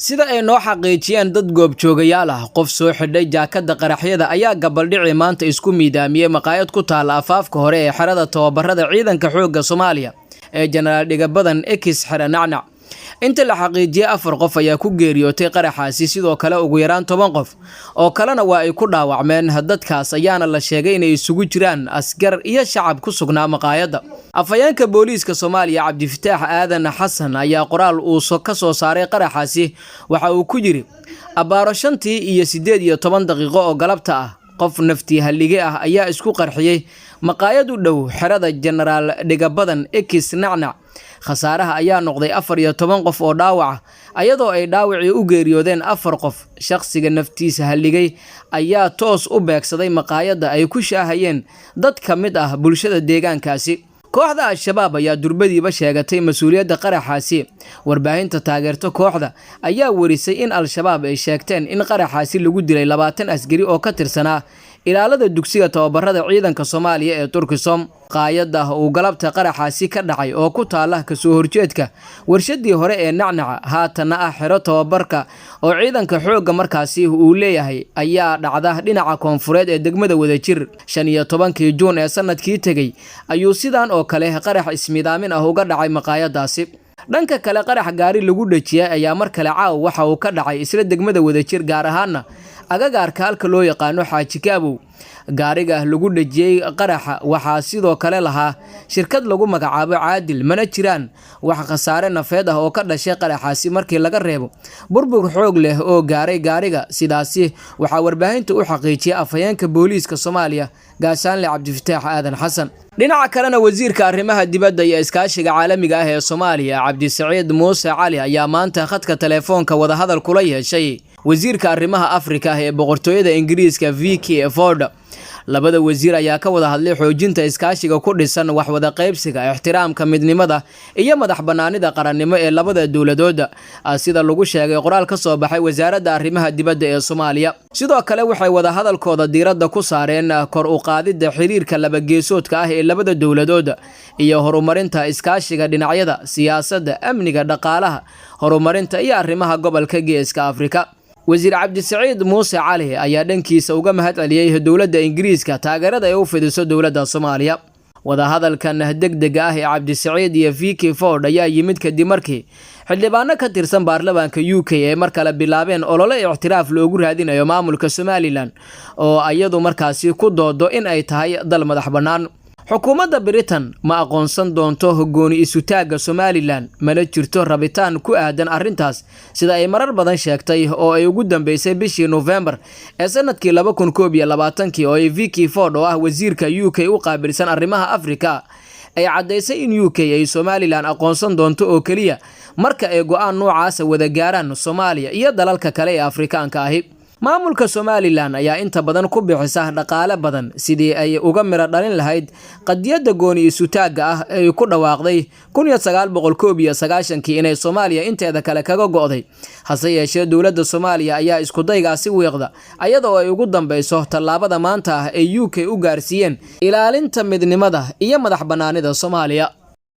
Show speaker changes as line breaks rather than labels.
Sida ay noo xaqiijiyeen dad goobjoogayaal ah, qof soo xidhay jaakada qaraxyada ayaa gabaldhicii maanta isku miidaamiyey maqaayad ku taala afaafka hore ee xerada tababarada ciidanka xoogga Soomaaliya ee Jenaraal Dhigabadan Ex Xere Nacnac. Inta la xaqiijiyey, 4 qof ayaa ku geeriyootay qaraxaasi. Sidoo kale, ugu yaraan 10 qof oo kalena waa ay ku dhaawacmeen. Dadkaas ayaana la sheegay inay isugu jiraan askar iyo shacab ku sugnaa maqaayadda. Afhayeenka booliiska Soomaaliya, Cabdifataax Aadan Xasan, ayaa qoraal uu ka soo saaray qaraxaasi waxa uu ku yidhi: "Abbaaro 5:18 oo galabta ah, qof naftii hallige ah ayaa isku qarxiyey maqaayad u dhow xerada Jenaraal Dhigabadan Ex Nacnac. Khasaaraha ayaa noqday 14 qof oo dhaawaca, ayadoo ay dhaawacii u geeriyoodeen 4 qof. Shakhsiga naftiisa halligay ayaa toos u beegsaday maqaayadda ay ku shaahayeen dad ka mid ah bulshada deegaankaasi." Kooxda Al-Shabaab ayaa durbadiiba sheegatay mas-uuliyadda qaraxaasi. Warbaahinta taageerta kooxda ayaa warisay in Al-Shabaab ay sheegteen in qaraxaasi lagu dilay 20 askari oo ka tirsanaa ilaalada dugsiga tababarada ciidanka Soomaaliya ee Turkisom. Maqaayadda uu galabta qaraxaasi ka dhacay oo ku taala kasoo horjeedka warshadii hore ee Nacnaca, haatanna ah xero tababarka oo ciidanka xoogga markaasi uu leeyahay, ayaa dhacda dhinaca koonfureed ee degmada Wadajir. 15-kii Juun ee sanadkii tegey ayuu sidaan oo kale qarax ismidaamin ah uga dhacay maqaayadaasi. Dhanka kale, qarax gaari lagu dhejiyay ayaa mar kale caaw waxa uu ka dhacay isla degmada Wadajir, gaar ahaana agagaarka halka loo yaqaano Xaaji Kaabow. Gaariga lagu dhejiyey qaraxa waxaa sidoo kale lahaa shirkad lagu magacaabo Caadil. Mana jiraan wax khasaare nafeed ah oo ka dhashay qaraxaasi, markii laga reebo burbur xoog leh oo gaaray gaariga. Sidaasi waxaa warbaahinta u xaqiijiyay afhayeenka booliiska Soomaaliya, Gaashaanle Cabdifataax Aadan Xasan. Dhinaca kalena, wasiirka arrimaha dibadda iyo iskaashiga caalamiga ah ee Soomaaliya, Cabdisaciid Muuse Cali, ayaa maanta khadka telefoonka wadahadal kula yeeshay wasiirka arrimaha Afrika ee Boqortooyada Ingiriiska, Vicky Ford. Labada wasiir ayaa ka wada hadlay xoojinta iskaashiga ku dhisan wax wada qaybsiga, ixtiraamka midnimada iyo madax bannaanida qarannimo ee labada dowladooda, sida lagu sheegay qoraal ka soo baxay wasaaradda arrimaha dibadda ee Soomaaliya. Sidoo kale, waxay wada hadalkooda diiradda ku saareen kor u qaadidda xiriirka labageesoodka ah ee labada dowladooda iyo horumarinta iskaashiga dhinacyada siyaasadda, amniga, dhaqaalaha, horumarinta iyo arrimaha gobolka Geeska Afrika. Wasiir Cabdisaciid Muuse Cali ayaa dhankiisa uga mahad celiyey dowladda Ingiriiska taageerada ay u fidiso dowladda Soomaaliya. Wadahadalkan degdega ah ee Cabdisaciid iyo Vicky Ford ayaa yimid kadib markii xildhibaano ka tirsan baarlamaanka UK ay mar kale bilaabeen olole ictiraaf loogu raadinayo maamulka Somaliland, oo iyadu markaasi ku doodo in ay tahay dal madax bannaan. Xukuumadda Britain ma aqoonsan doonto gooni isutaagga Somaliland, mana jirto rabitaan ku aadan arrintaas, sida ay marar badan sheegtay, oo ay ugu dambeysay bishii Nofembar ee sanadkii 2021-kii, oo ay Vicky Ford, oo ah wasiirka UK u qaabilsan arrimaha Afrika, ay caddaysay in UK ay Somaliland aqoonsan doonto oo keliya marka ay go-aan noocaasa wada gaaraan Soomaaliya iyo dalalka kale ee Afrikaanka ahi. Maamulka Somaliland ayaa inta badan ku bixisa dhaqaale badan sidii ay uga midho dhalin lahayd qadiyadda gooni isutaagga ah ay ku dhawaaqday 1991-kii inay Soomaaliya inteeda kale kaga go'day. Hase yeeshee, dowladda Soomaaliya ayaa iskudaygaasi wiiqda, ayadoo ay ugu dambeyso tallaabada maanta ah ay UK u gaarsiiyeen ilaalinta midnimada iyo madax bannaanida Soomaaliya.